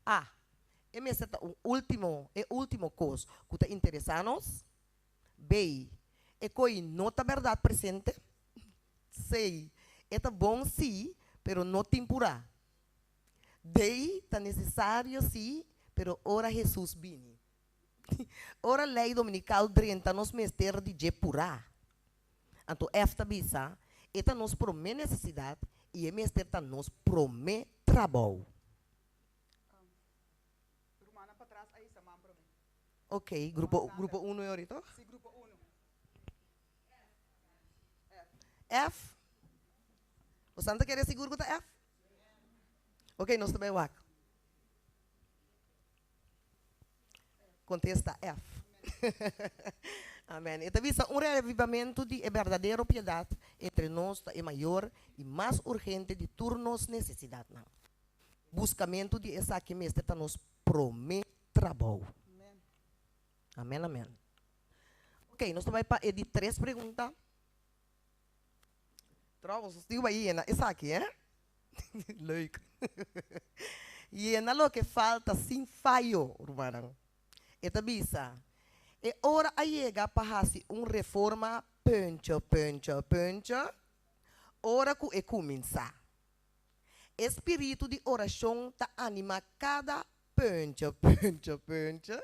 A. E mester ta un último, e último kos ku ta interesá nos. B. E koi no ta bèrdat presente. C. E ta bon sí, pero no tin purá. D. Ta nesesario sí, pero ora Hesus bini. Ora lei dominikal drenta nos mester di dje purá. Anto F ta bisa, E ta nos promé nesesidat i e mester ta nos promé trabou. Rumannan patras a hisa man promé. Ok, grupo grupo uno e ori toch? Sí, grupo uno. F. Bosan ta kere sigur ku ta F? Ok, nos ta bai wak. Kontesta F. Amen. E ta bisa un reavivamentu di e berdadero piedat entre nos ta e mayor i mas urgente di tur nos nesesidatnan. Buskamentu di esaki mester ta nos promé trabou. Amen, amen. Ok, nos ta bai pa e di tres pregunta. Trouwens, nos tin ku bai yena esaki, eh? Leuk. Yena loke falta sin fayo, rumannan. E ta bisa, E ora a yega pa hasi un reforma puntje, puntje, puntje, ora ku e kuminsá. E spiritu di orashon ta animá kada puntje, puntje, puntje,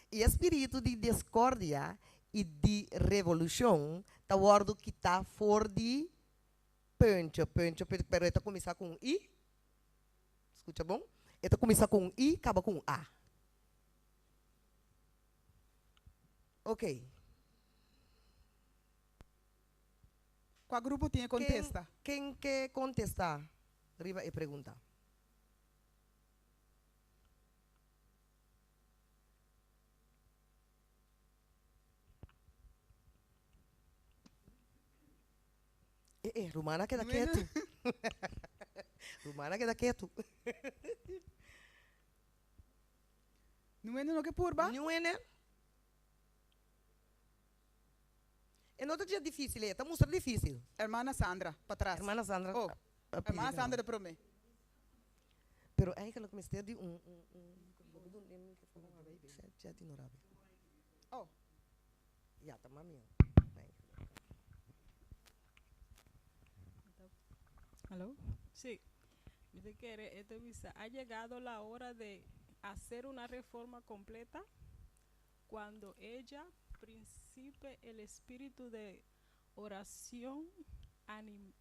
i e spiritu di diskordia i di revolushon ta wòrdu kitá for di puntje, puntje, puntje, pero e ta kuminsá ku un i, skucha bon, e ta kuminsá ku un i, kaba ku un a. Oké. Kua grupo tin e kontesta? Ken ke kontestá riba e pregunta? Eh, eh, Rumana keda ketu. Rumana keda ketu. Nuene no ke purba? Nuene. E no ta dje difícil, e ta mustra difícil. Hermana Sandra, patras. Hermana Sandra. Oh, hermana Sandra de prome. Pero eigenlijk mester di un, un, un, Oh. Ja, ta mami. Aló? Sí. Mi ta kere e ta bisa, ha llegado la hora de hacer una reforma completa cuando ella principe el espíritu de oración anim,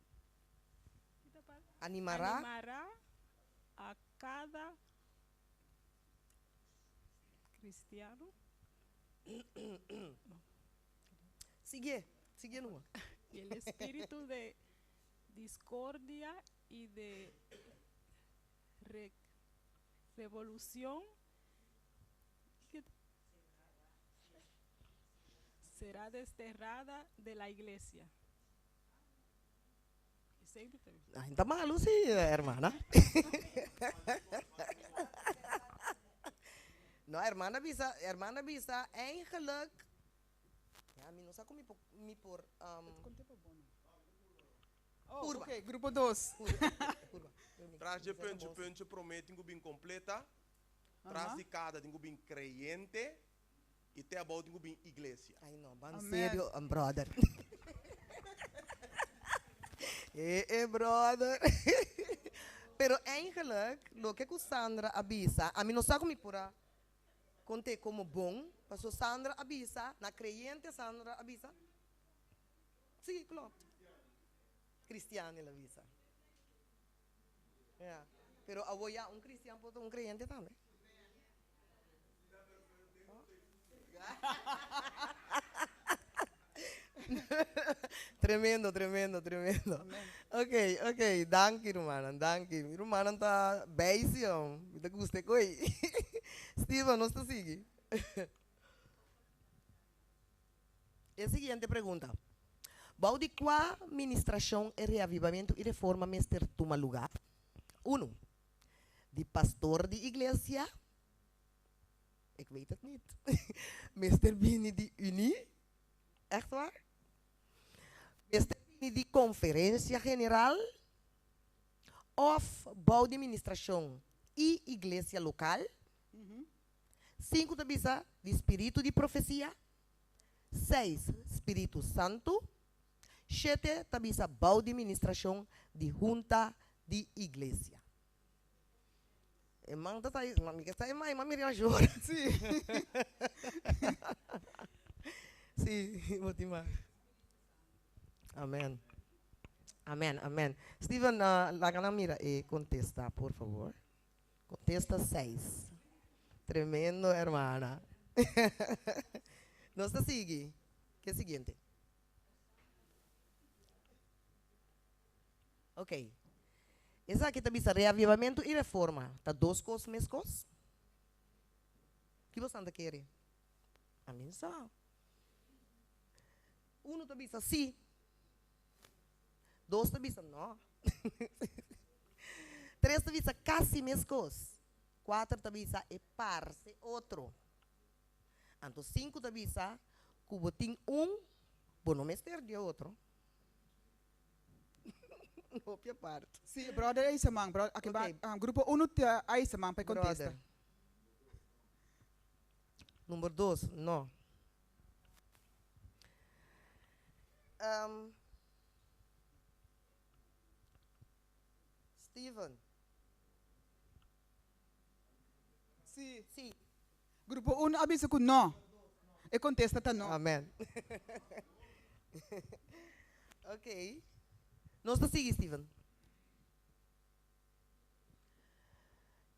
Animará. animará a cada cristiano. Sigue, sigue numa. Y el espíritu de discordia y de re revolución será desterrada de la iglesia. Ay, ta malu si, hermana. No, hermana bisa, hermana bisa, eigenlijk, ja, mi no sa con mi por, mi por, um, Oh, Purba. ok, grupo dos. purba. Tras dje puntje puntje promé tin ku bin kompleta, tras di kada tin ku bin kreyente i te abou tin ku bin iglesia. Ay no, ban Amen. serio, um, brother. Eh, eh, brother. Pero eigenlijk, loke ku Sandra a bisa, ami no sa ku mi por a kont'é komo bon, paso Sandra a bisa, na kreyente Sandra a bisa. Sí, klopt. Cristian el a bisa. Ja. Pero awor ya un cristian por ta un creyente tambe. Tremendo, tremendo, tremendo. Ok, ok, danki rumannan, danki. Mi rumannan ta bijsi, hom. Mi ta gusta e koe. Steven, nos ta sigui. E siguiente pregunta, Bou di kua ministrashon e reavivamentu i reforma mester tuma lugá? Unu, Di pastor di iglesia? Ik weet het niet. Mester bini di uní? Echt waar? Mester bini di konferensia general? Òf bou di ministrashon? i iglesia lokal. Sinku ta bisa di spiritu di profesia. Seis, spiritu santu. Shete ta bisa bou di ministrashon di hunta di iglesia. E man ta ta, mi ke sa e man, e man mira yora. Sí. Sí, bo tin mas. Amen. Amen, amen. Steven, laga nan mira e kontesta, por favor. Kontesta seis. Tremendo, hermana. Nos ta sigui. Ke siguiente? Ok. Esaki ta bisa reavivamentu i reforma ta dos kos meskos? Ki bosan ta kere? Ami no sa. Unu ta bisa si. Dos ta bisa no. Tres ta bisa kasi meskos. Kuater ta bisa e parse otro. Anto sinku ta bisa ku bo tin un, bo no mester di e otro. Hopi apart. Si, brother Eiseman, bro, aki ba, Ok. ah, grupo uno ta Eiseman pa e kontesta. Brother. Number dos, no. Um, Steven. Si. Si. Grupo uno a bisa ku no. E kontesta ta no. Amen. Ok. Nos ta sigui, Steven.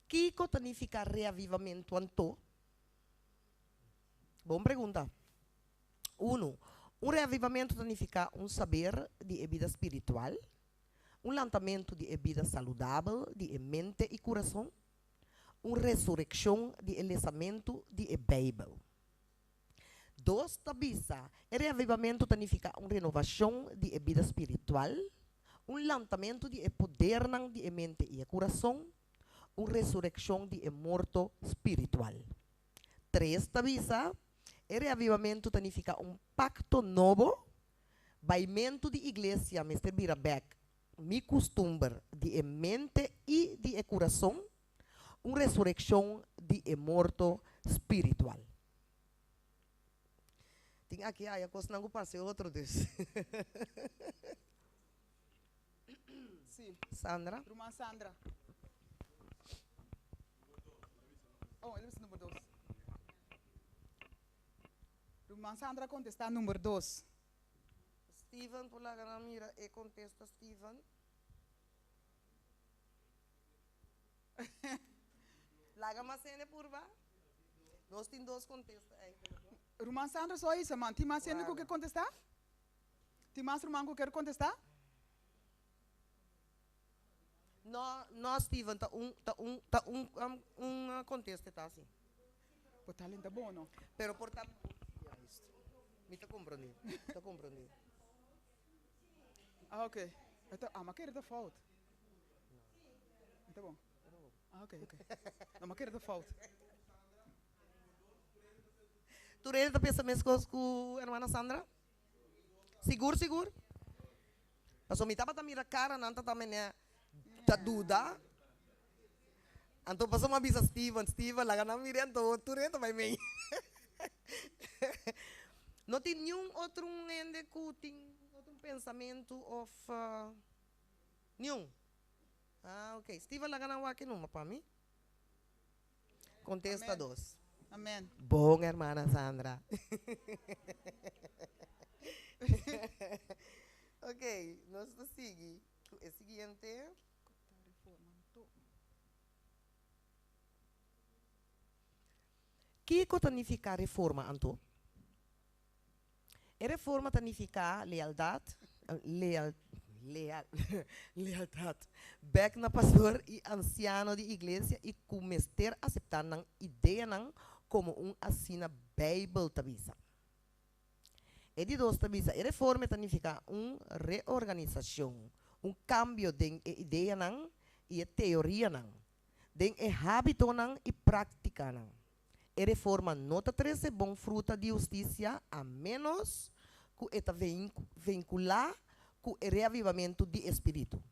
Kiko ta nifiká reavivamentu anto? Bon pregunta. Unu, un reavivamentu ta nifiká un saber di e bida spiritual, un lantamentu di e bida saludabel di e mente i kurason, un resurekshon di e lesamentu di e Beibel. Dos ta bisa, e reavivamentu ta nifiká un renovashon di e bida spiritual, un lantamentu di e podernan di e mente i e kurason, un resurekshon di e morto spiritual. Tres ta bisa, e reavivamentu ta nifiká un pakto nobo, baimentu di iglesia mester bira bèk mi kustumber di e mente i di e kurason, un resurekshon di e morto spiritual. Tin aki aya kosnan ku parse otro dus. Sí. Sandra. Ruman Sandra. Oh, el a bisa number dos. Ruman Sandra a kontestá number dos. Steven por laga nan mira e kontesta Steven. Laga mas hende purba. Nos tin dos kontesta eigenlijk no. Ruman Sandra so a bisa man, tin mas hende ku ke kontestá? Tin mas ruman ku ker kontestá? No, no Steven, ta un, ta un, ta un, un kontesta e ta asi. Bo talent ta bon no. Pero por ta juist. Mi ta komprondé, mi ta komprondé. Ah ok. E ta, ah ma kere ta fout. E ta bon. Ah ok, ok. No ma kere ta fout. Tur hende ta pensa meskos ku hermana Sandra? Sigur sigur? Pasobra mi tabata mira kara nan ta mene ta duda. Anto pasobra mi a bisa Steven, Steven laga nan mira anto tur hende ta bai mei. No tin niun otro hende ku tin otro pensamentu of niun? Ah ok. Steven laga nan wak e numa pa mi. Kontesta Amen. dos. Amen. Bon hermana Sandra. Ok, nos ta sigui ku e siguiente. Kiko ta nifiká reforma anto? E reforma ta nifiká lealdat, leal, leal, lealtat bèk na pastor i ansiano di iglesia i ku mester aseptá nan ideanan komo un asina Beibel ta bisa. E di dos ta bisa e reforme ta nifiká un reorganisashon, un kambio den e ideanan i e teorianan, den e hábitonan i práktikanan. E reforma no ta trese bon fruta di hustisia a ménos ku e ta vinkulá ku e reavivamentu di e spiritu.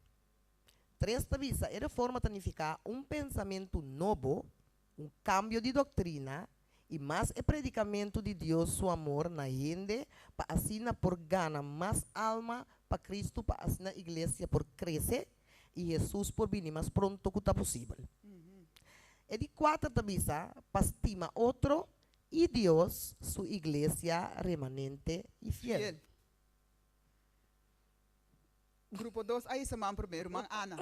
Tres ta bisa, e reforma ta nifiká un pensamentu nobo, un kambio di doktrina i mas e predikamentu di Dios su amor na hende pa asina por gana mas alma pa Kristu pa asina iglesia por krese i Hesus por bini mas pronto ku ta posibel. E di kuater ta bisa pa stima otro i Dios su iglesia remanente i fiel. Fiel. Grupo dos a hisa man promé, ruman Ana.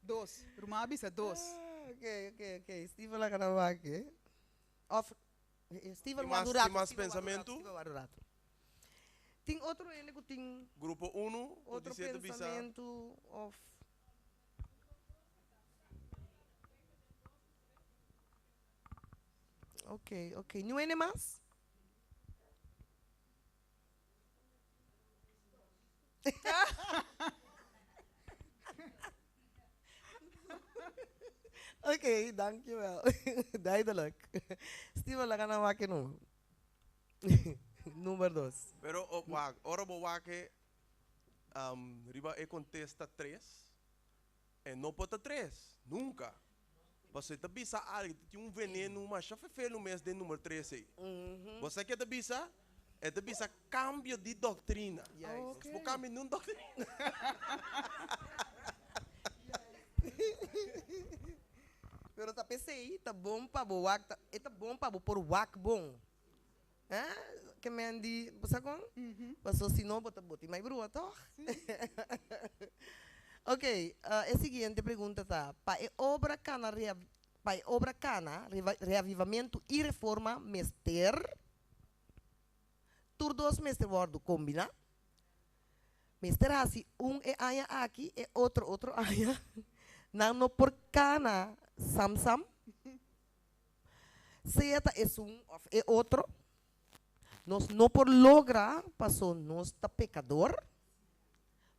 Dos. Ruman a bisa dos. Ok, ok, ok. Steven laga nan wak e. Of Steven Tin mas, wak un ratu, tin mas Steven wak un ratu, pensamentu? Steven wak un ratu. Tin otro hende ku tin Grupo unu, ku otro di siete bisa. pensamentu of. Ok, ok. Niun hende mas? Ok, dankjewel. Duidelijk. Steven, laga nan wak e number. Number dos. Pero o wak, ora bo wak e riba e kontesta tres, e no por ta tres, nunka. Pasobra e ta bisa algu, e tin un venenu masha fefelu mes den number tres ei. Bo sa ke e ta bisa? E ta bisa kambio di doktrina. Juist. Nos por kambia niun doktrina. Pero ta p'esei ta bon pa bo wak, e ta bon pa bo por wak bon. Eh, ke men di, bo sa kon? Paso si no bo ta boti mai brua tog? Ok, e siguiente pregunta ta, pa e obra kana pa e obra kana, reavivamentu i reforma mester, tur dos mester wòrdu kombiná? Mester hasi un e aña aki, e otro otro aña? Nan no por kana sam sam? Sea ta esun of e otro, nos no por logra paso nos ta pecador,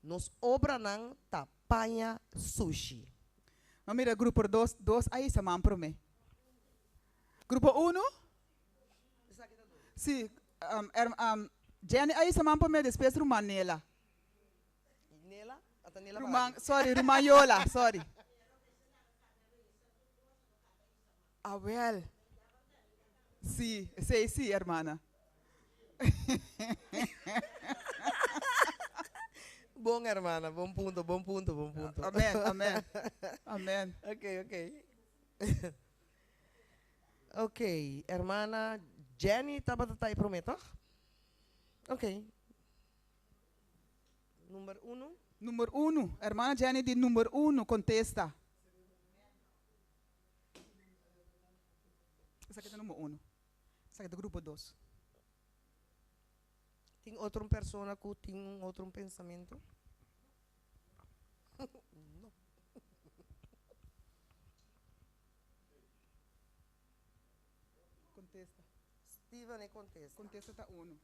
nos obranan ta paña sushi. No mira grupo dos, dos a hisa man prome. Grupo uno? Si, Jenny a hisa man prome despues ruman Nela. Nela? Ata Nela Ruman, Baraki. sorry, ruman Yola, sorry. Awel. Sí, esei sí, hermana. Bon, hermana, bon punto, bon punto, bon punto. Amen, amen, amen. Ok, ok. Ok, hermana Jenny tabata ta e promé, toch? Ok. Number uno. Number uno, hermana Jenny di number uno, contesta. Esaki ta number uno. Esaki ta grupo dos. Tin otro un persona ku tin un otro un pensamentu? No. Kontesta. Steven e kontesta. Kontesta ta uno.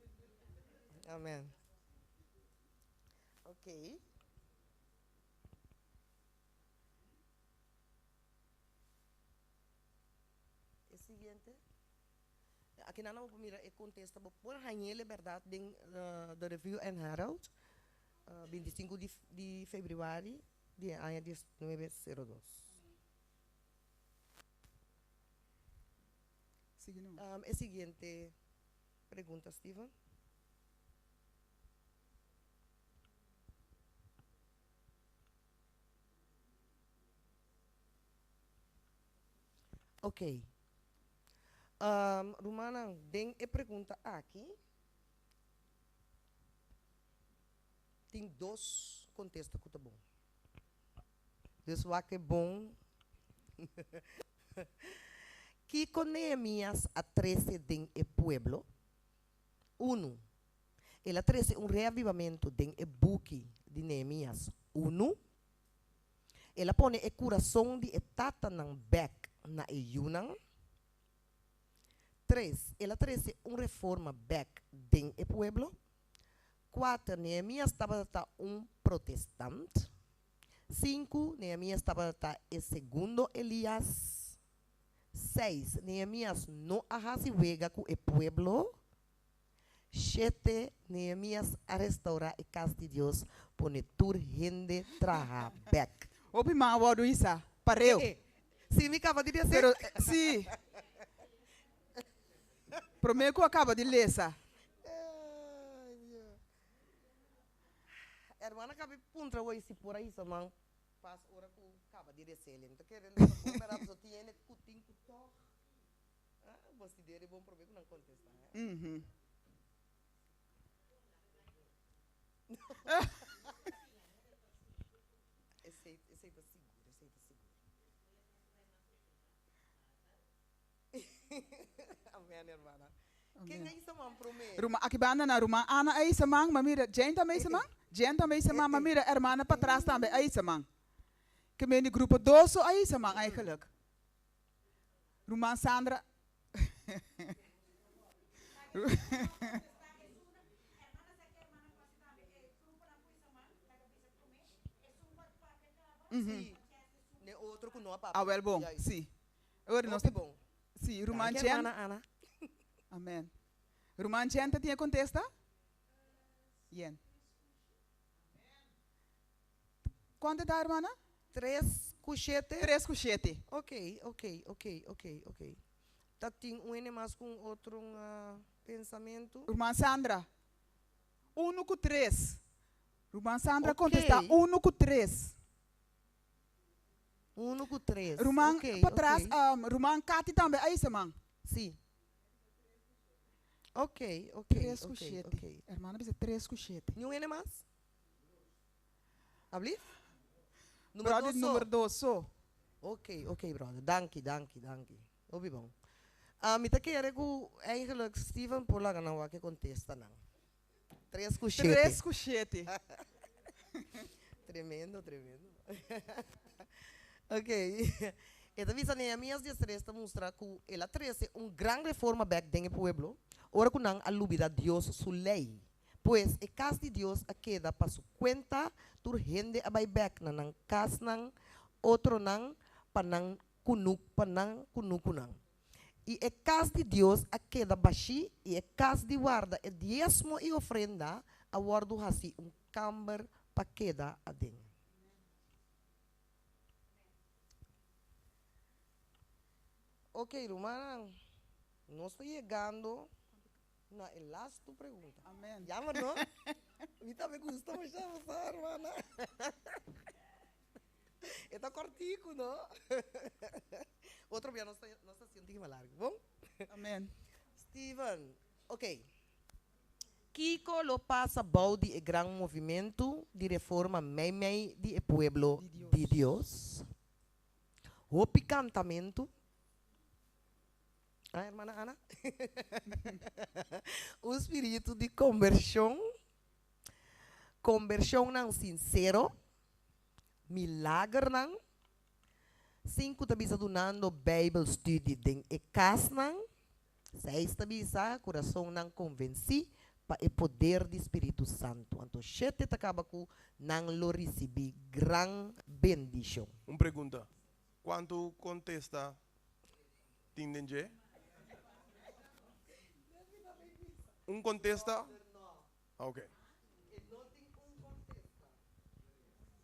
Amen. Ok. E siguiente. Aki nan bo por mira e contesta. Bo por hañ'el e berdad den The Review and Herald, 25 di di februari di e aña 1902. Sigui no. E siguiente pregunta, Steven. Ok. Rumannan, den e pregunta aki tin dos kontesta ku ta bon. Dus wak e bon. Kiko Nehemias a trese den e pueblo? Unu, el a trese un reavivamentu den e buki di Nehemias unu. El a pone e kurason di e tatanan bèk na e yunan. Tres, el a trese un reforma bèk den e pueblo. Kuater, Nehemias tabata un protestant. Sinku, Nehemias tabata e segundo Elias. Seis, Nehemias no a hasi wega ku e pueblo. Shete, Nehemias a restaurá e kas di Dios, pone tur hende traha bèk. Hopi man a wòrdu hisa pareu. Eh, si mi kaba di lesa. Pero, si. Promé ku a kaba di lesa. Ay, Dios. Hermana kabi puntra wei si por a hisa man pas ora ku kaba di resele. Mi ta kere lo ta bon bèrdat pasobra tin hende ku tin ku tòg. Ah, bo si dere bon promé ku nan kontestá, eh. Esei, esei ta sigur, esei ta sigur. Amen, hermana. Ken a hisa man promé? Ruman, aki banda na ruman Ana a hisa man, ma mira, Jane tambe a hisa man? Jane tambe a hisa man, ma mira, hermana patras tambe a hisa man. Ke men di grupo dos so a hisa man eigenlijk. Ruman Sandra. Sí, ne otro ku no a papia. Awel bon, Juist. sí. Ora nos Hopi ta bon. Sí, ruman Danki, Jen. hermana Ana. Amen. Ruman Jen ta tin e kontesta? Jen. Kuantu ta, hermana? Tres ku shete. Tres ku shete. Ok, ok, ok, ok, ok. Ta tin un hende mas ku un otro pensamentu? Ruman Sandra, Unu ku tres. Ruman Sandra Ok. kontestá unu ku tres. Unu ku tres. Ruman Ok, patras, ok. ruman Katy tambe a hisa man. Sí. Ok, ok, Tres ku ok, shete. ok. Hermana bisa tres ku shete. Niun hende mas? Ablief? Nummer Brother dos so. nummer dos so. Ok, ok brother. Danki, danki, danki. Hopi bon. Ah, mi ta kere ku eigenlijk Steven por laga nan wak e kontestanan. Tres ku shete. Tres ku shete. Tremendo, tremendo. Ok. E ta bisa Nehemias 13 ta mustra ku el a trese un gran reforma bek den e pueblo ora ku nan a lubida Dios su lei. Pues e kas di Dios a keda pa su kuenta, tur hende a bai bek na nan kasnan, otronan pa nan kunuk pa nan kunukunan. I e kas di Dios a keda bashí, i e kas di warda e diesmo i ofrenda a wòrdu hasí un kamber pa keda aden. Oke, rumannan, nos ta yegando Na e lastu pregunta. Amen. Jammer no? Mi tambe gusta masha boso hermana. E ta kortiku no? Otro bia nos ta nos ta hasi un tiki mas largu, bon? Amen. Steven, ok. Kiko lo pasa bou di e gran movimentu di reforma meimei di e pueblo Di di Dios? Hopi kantamentu. Ah, hermana Ana? Un spiritu di kombershon, kombershonnan sinsero, milagernan, sin ku ta bisa dunando Bijbelstudie den e kasnan, seis ta bisa kurasonnan konvensí pa e poder di Spiritu Santu. Anto shete ta kaba ku nan lo risibí gran bendishon. Un pregunta, Kuantu kontesta tin den dje? Un kontesta? Ok. E no tin un kontesta.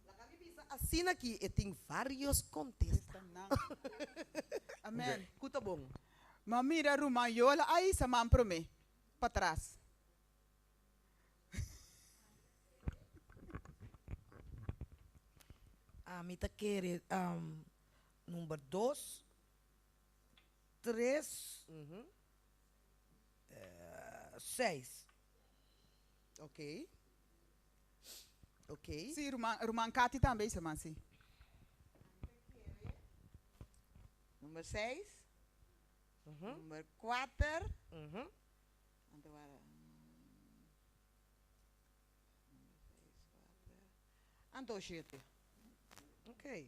Laga mi bisa asina aki, e tin varios kontesta. Amen. Ku ta bon? Ma mira ruman Yola a hisa man prome patras. Ami ta kere number dos, tres, seis. Ok. Ok. Sí, ruman, ruman Katy tambe hisa man, sí. Number seis, number kuater, Anto wara Anto shete. Ok.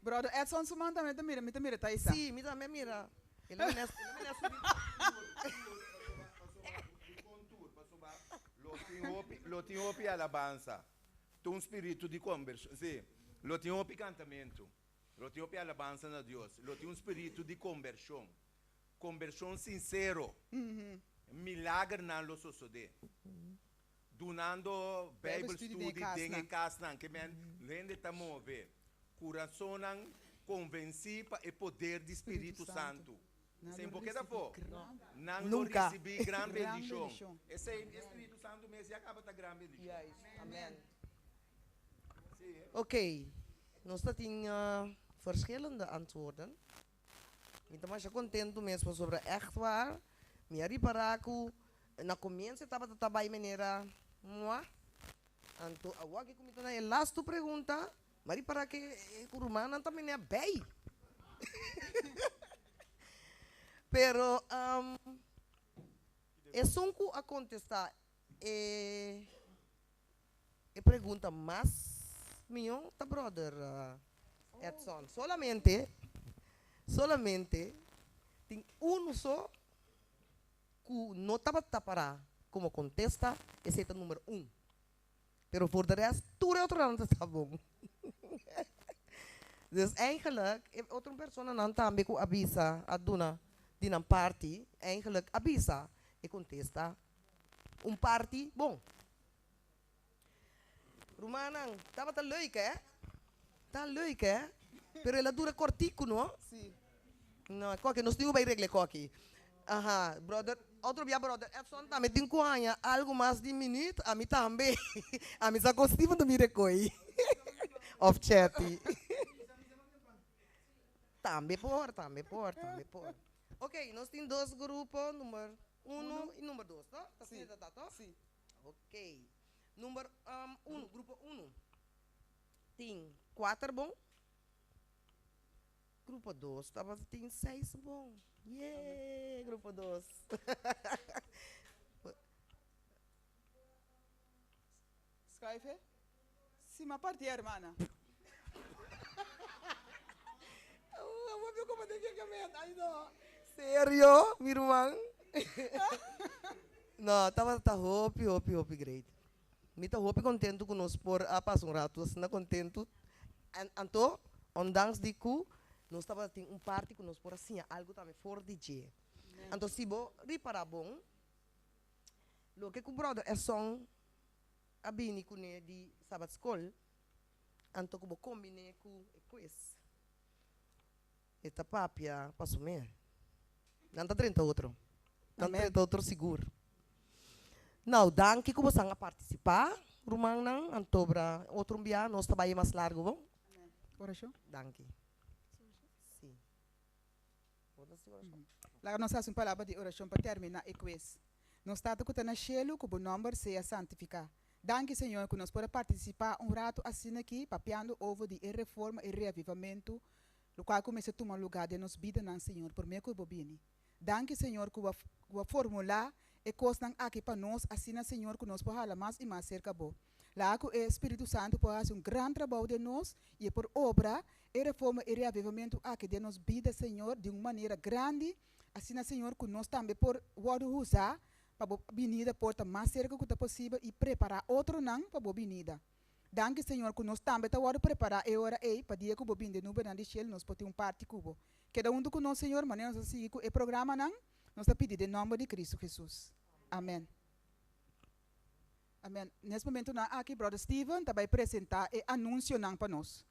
Brother Edson su man tambe ta mira, mi ta mira ta isa. Sí, mi tambe a mira. El a mira, el a mira subi. Lo tin hopi, lo tin hopi alabansa. Ta un spiritu di kombershon. Sí, lo tin hopi kantamentu. Lo tin hopi alabansa na Dios. Lo tin un spiritu di kombershon. Kombershon sinsero. Milagernan lo sosodé. Dunando Bijbel Bijbel studie den e studie den e kasnan. kasnan, ke men hende ta move. Kurasonnan konvensí pa e poder di Spiritu Spiritu Santu. Santu. Nan Esei lo bo keda risibí afó. gran, Nan lo Nunka. risibí gran gran bendishon. bendishon. Esei e Spiritu Santu mes ya kaba ta gran bendishon. Juist. Amen. Sí, eh? Oké, nos ta tin verschillende antwoorden. Mi ta masha kontentu mes pasobra ègt waar mi a ripará ku na komienso e tabata ta bai manera mua. Anto awor ku mi ta na e lastu pregunta, mi a ripará ku e ku rumannan ta menea bei. Pero esun ku a kontestá e e pregunta mas mihó ta brother Edson. Solamente, solamente tin unu so ku no tabata pará komo kontesta, esei ta number un. Pero voor de rest, tur e otronan ta ta bon. Dus eigenlijk, e otro personanan tambe ku a bisa, a duna di nan parti, eigenlijk a bisa e kontesta un parti bon. Rumannan, tabata leuk hè? Ta leuk hè? Pero el a dura kortiku no? Sí. No, koki, nos tin ku bai regla e koki. Aha, brother, otro bia brother Edson tambe tin ku haña algu mas di minuut, ami tambe. Ami sa kon Steven ta mira e koi. Of Chetty. Tambe por, tambe por, tambe por. Ok, nos tin dos grupo, number uno i number dos, no? Ta Sí. asina ta, to? Sí. Ok. Number uno, grupo uno. Tin kuater bon. Grupo dos tabata tin seis bon. Yee, grupo dos. Schuif, hè? Sí, m'a parti, hermana. Awor mi como den gegemen. Ay no. Serio, mi ruman? No, tabata hopi, hopi, hopi great. Mi ta hopi kontentu ku nos por a pasa un ratu asina kontentu. Anto, ondanks di ku nos tabata tin un parti ku nos por a siña algu tambe for di dje. Anto si bo ripará bon, loke ku bròder Edson a bini kuné di Sabatskol, anto ku bo kombiné ku e quiz, e ta papia pa su mes. Nan ta drenta otro. Nan ta drenta otro sigur. Nou, danki ku bosan a partisipá, rumannan. Antobra otro un bia nos ta bai mas largu, bon? Orashon? Danki. Sí. Bo ta hasi orashon? Laga nos hasi un palabra di orashon pa terminá e quiz. Nos Tata ku ta na shelu, ku bo nòmber sea santifiká. Danki, Señor, ku nos por a partisipá un ratu asina aki papiando over di e reforma i reavivamentu lokual ku mester tuma lugá den nos bidanan, Señor, promé ku bo bini. Danki, Señor, ku bo a ku bo a formulá e kosnan aki pa nos, asina, Señor, ku nos por hala mas i mas serka bo. Laga ku e Spiritu Santu por hasi un gran trabou den nos i e por obra e reforma i reavivamentu aki den nos bida, Señor, di un manera grandi, asina, Señor, ku nos tambe por wòrdu usá pa bo binida por ta mas serka ku ta posibel i prepará otronan pa bo binida. Danki Señor ku nos tambe ta wòrdu prepará e ora ei pa dia ku bo bin den nubenan di shelu nos por tin un parti ku bo. Keda huntu ku nos Señor manera nos ta sigui ku e programanan nos ta pidi den nòmber di Kristu Hesus. Amen. Amen. Nes momentunan aki Brother Steven ta bai presentá e anunsionan pa nos.